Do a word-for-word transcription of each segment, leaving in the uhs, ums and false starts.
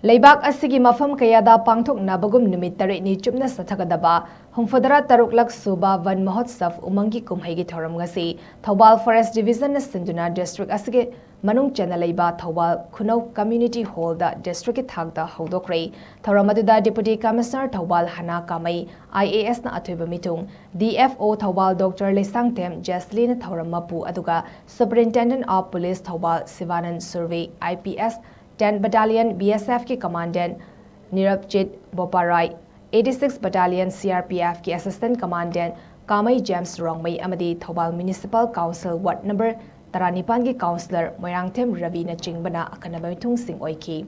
ꯂꯩꯕꯥꯛ ꯑꯁꯤꯒꯤ ꯃꯐꯝ ꯀꯌꯥꯗ ꯄꯥꯡꯊꯣꯛꯅꯕꯒꯨꯝ ꯅꯨꯃꯤꯠ ꯇꯔꯦꯠꯅꯤ ꯆꯨꯞꯅ ꯆꯠꯊꯒꯗꯕ ꯍꯨꯝꯐꯨꯇꯔꯥ ꯇꯔꯨꯛꯂꯛ ꯁꯨꯕ ꯚꯟ ꯃꯍꯣꯠꯁꯕ ꯎꯃꯪꯒꯤ ꯀꯨꯝꯍꯩꯒꯤ ꯊꯧꯔꯝ ꯉꯁꯤ ꯊꯧꯕꯥꯜ ꯐꯣꯔꯦꯁ꯭ꯠ ꯗꯤꯕꯤꯖꯟꯅ ꯁꯤꯟꯗꯨꯅ ꯗꯤꯁꯇ꯭ꯔꯤꯛ ꯑꯁꯤꯒꯤ ꯃꯅꯨꯡ ꯆꯟꯅ ꯂꯩꯕ ꯊꯧꯕꯥꯜ ꯈꯨꯅꯧ ꯀꯝꯃ꯭ꯌꯨꯅꯤꯇꯤ ꯍꯣꯜꯗ ꯗꯤꯁꯇ꯭ꯔꯤꯛꯀꯤ ꯊꯥꯛꯇ ꯍꯧꯗꯣꯛꯈ꯭ꯔꯦ꯫ ꯊꯧꯔꯝ ꯑꯗꯨꯗ ꯗꯤꯄꯨꯇꯤ ꯀꯃꯤꯁꯅꯔ ꯊꯧꯕꯥꯜ ꯍꯅꯥ ꯀꯥꯃꯩ, ꯑꯥꯏ ꯑꯦ ꯑꯦꯁꯅ ꯑꯊꯣꯏꯕ ꯃꯤꯊꯨꯡ, D F O Thoubal doctor Leishangthem ꯖꯦꯁꯂꯤꯅ ꯊꯧꯔꯝ ꯃꯄꯨ, ꯑꯗꯨꯒ Superintendent of Police ꯊꯧꯕꯥꯜ ꯁꯤꯕꯥꯅꯟ Surve, I P S, ten Battalion, B S F ꯀꯤ Commandant Nirabjit Boparai, eighty six Battalion C R P F ꯀꯤ Assistant Commandant ꯀꯥꯃꯩ ꯖꯦꯝꯁ ꯔꯣꯡꯃꯩ ꯑꯃꯗꯤ Thoubal Municipal Council Ward Number ꯇꯔꯥꯅꯤꯄꯥꯟꯒꯤ Councillor Moirangthem ꯔꯕꯤꯅꯆꯤꯡꯕꯅ ꯑꯈꯟꯅꯕ ꯃꯤꯊꯨꯡꯁꯤꯡ ꯑꯣꯏꯈꯤ꯫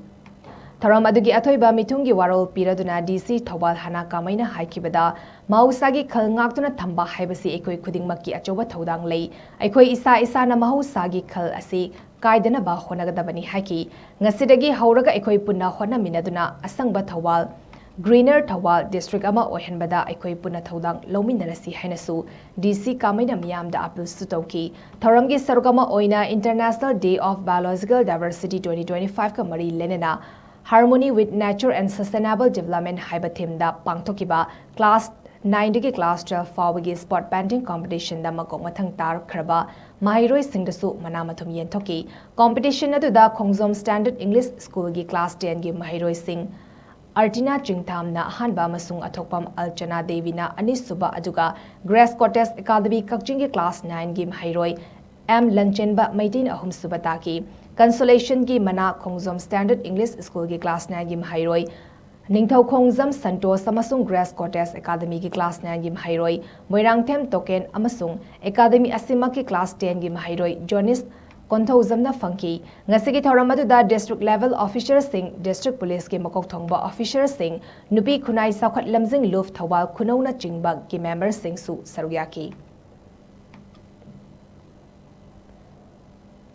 ꯊꯧꯔꯝ ꯑꯗꯨꯒꯤ ꯑꯊꯣꯏꯕ ꯃꯤꯊꯨꯡꯒꯤ ꯋꯥꯔꯣꯜ ꯄꯤꯔꯗꯨꯅ ꯗꯤ ꯁꯤ ꯊꯧꯕꯥꯜ ꯍꯅꯥ ꯀꯥꯃꯩꯅ ꯍꯥꯏꯈꯤꯕꯗ, ꯃꯍꯧꯁꯥꯒꯤ ꯈꯜ ꯉꯥꯛꯇꯨꯅ ꯊꯝꯕ ꯍꯥꯏꯕꯁꯤ ꯑꯩꯈꯣꯏ ꯈꯨꯗꯤꯡꯃꯛꯀꯤ ꯑꯆꯧꯕ ꯊꯧꯗꯥꯡ ꯂꯩ꯫ ꯑꯩꯈꯣꯏ ꯏꯁꯥ ꯏꯁꯥꯅ ꯃꯍꯧꯁꯥꯒꯤ ꯈꯜ ꯑꯁꯤ ꯀꯥꯏꯗꯅꯕ ꯍꯣꯠꯅꯒꯗꯕꯅꯤ ꯍꯥꯏꯈꯤ꯫ ꯉꯁꯤꯗꯒꯤ ꯍꯧꯔꯒ ꯑꯩꯈꯣꯏ ꯄꯨꯟꯅ ꯍꯣꯠꯅꯃꯤꯟꯅꯗꯨꯅ ꯑꯁꯪꯕ ꯊꯧꯕꯥꯜ, Greener ꯊꯧꯕꯥꯜ district ꯑꯃ ꯑꯣꯏꯍꯟꯕꯗ ꯑꯩꯈꯣꯏ ꯄꯨꯟꯅ ꯊꯧꯗꯥꯡ ꯂꯧꯃꯤꯟꯅꯔꯁꯤ ꯍꯥꯏꯅꯁꯨ ꯗꯤ ꯁꯤ ꯀꯥꯃꯩꯅ ꯃꯤꯌꯥꯝꯗ appealꯁꯨ ꯇꯧꯈꯤ꯫ ꯊꯧꯔꯝꯒꯤ ꯁꯔꯨꯛ ꯑꯃ ꯑꯣꯏꯅ International Day of Biological Diversity twenty twenty five ꯀ ꯃꯔꯤ ꯂꯩꯅꯅ Harmony with Nature and Sustainable Development ꯍꯥꯏꯕ themeꯗ ꯄꯥꯡꯊꯣꯛꯈꯤꯕ class nineꯗꯒꯤ class twelve ꯐꯥꯎꯕꯒꯤ spot painting competitionꯗ ꯃꯀꯣꯛ ꯃꯊꯪ ꯇꯥꯔꯛꯈ꯭ꯔꯕ ꯃꯍꯩꯔꯣꯏꯁꯤꯡꯗꯁꯨ ꯃꯅꯥ ꯃꯊꯨꯝ ꯌꯦꯟꯊꯣꯛꯈꯤ꯫ Competition ꯑꯗꯨꯗ ꯈꯣꯡꯖꯣꯝ Standard English Schoolꯒꯤ class tenꯒꯤ ꯃꯍꯩꯔꯣꯏꯁꯤꯡ ꯑꯔꯇꯤꯅꯥ ꯆꯤꯡꯊꯥꯝꯅ ꯑꯍꯥꯟꯕ ꯑꯃꯁꯨꯡ ꯑꯊꯣꯛꯄꯝ ꯑꯜꯆꯅꯥ ꯗꯦꯕꯤꯅ ꯑꯅꯤꯁꯨꯕ, ꯑꯗꯨꯒ Grace Cottage Academy ꯀꯛꯆꯤꯡꯒꯤ class nineꯒꯤ ꯃꯍꯩꯔꯣꯏ ꯑꯦꯝ ꯂꯟꯆꯦꯟꯕ ꯃꯩꯇꯩꯅ ꯑꯍꯨꯝꯁꯨꯕ ꯇꯥꯈꯤ꯫ Consolationꯒꯤ ꯃꯅꯥ ꯈꯣꯡꯖꯣꯝ Standard English Schoolꯒꯤ class nineꯒꯤ ꯃꯍꯩꯔꯣꯏ ꯅꯤꯡꯊꯧꯈꯣꯡꯖꯝ ꯁꯟꯇꯣꯁ ꯑꯃꯁꯨꯡ Grace Cottage Academyꯒꯤ class nineꯒꯤ ꯃꯍꯩꯔꯣꯏ ꯃꯣꯏꯔꯥꯡꯊꯦꯝ ꯇꯣꯀꯦꯟ ꯑꯃꯁꯨꯡ academy ꯑꯁꯤꯃꯛꯀꯤ class tenꯒꯤ ꯃꯍꯩꯔꯣꯏ ꯖꯣꯅꯤꯁ ꯀꯣꯟꯊꯧꯖꯝꯅ ꯐꯪꯈꯤ꯫ ꯉꯁꯤꯒꯤ ꯊꯧꯔꯝ ꯑꯗꯨꯗ district level officerꯁꯤꯡ, district policeꯀꯤ ꯃꯀꯣꯛ ꯊꯣꯡꯕ officerꯁꯤꯡ, ꯅꯨꯄꯤ ꯈꯨꯟꯅꯥꯏ ꯆꯥꯎꯈꯠ ꯂꯝꯖꯤꯡ ꯂꯨꯞ ꯊꯧꯕꯥꯜ ꯈꯨꯅꯧꯅꯆꯤꯡꯕꯒꯤ memberꯁꯤꯡꯁꯨ ꯁꯔꯨꯛ ꯌꯥꯈꯤ꯫